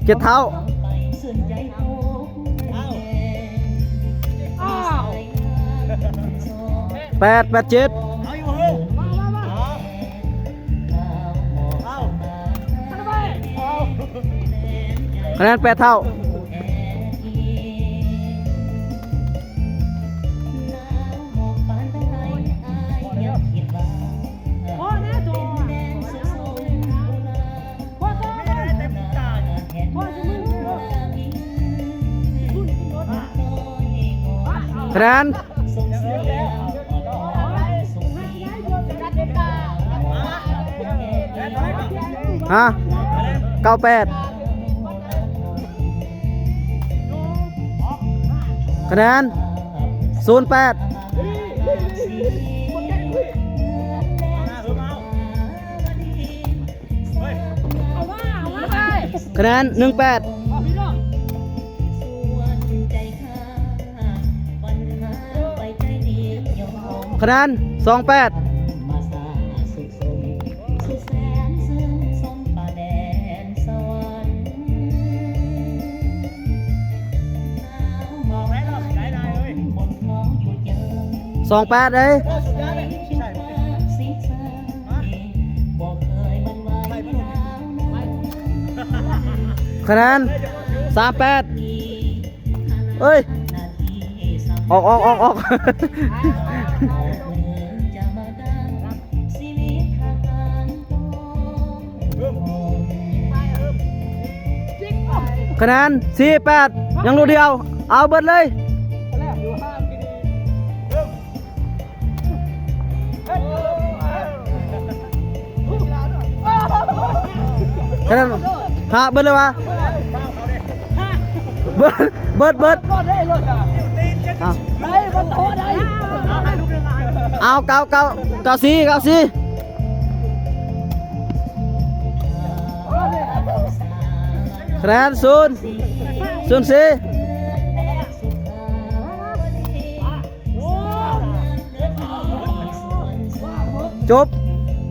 ເຈັດເທົ່າ. ແປດ ແປດ ເຈັດ. ຄະແນນແປດເທົ່າ. ຄະແນນ ຮະ ເກົ້າແປດ. ຄະແນນ ສູນແປດ. ຄະແນນ ໜຶ່ງແປດ. ຄະແນນ ສອງແປດ. ສອງແປດເດ້. ຄະແນນ ສາມແປດ. ເອີຍ ອອກ ອອກ ອອກ ອອກ. ຄະແນນ ສີ່ແປດ. ຍັງລູກດຽວ. ເອົາເບິດເລີຍ. ຄະແນນ ຫ້າ ເບິດເລີຍຫວາ? ເບິດ ເບິດ ເບິດ. ເອົາ ເກົ້າ ເກົ້າ ເກົ້າສີ່ ເກົ້າສີ່. ຄະແນນ ສູນ ສູນສີ່. ຈົບ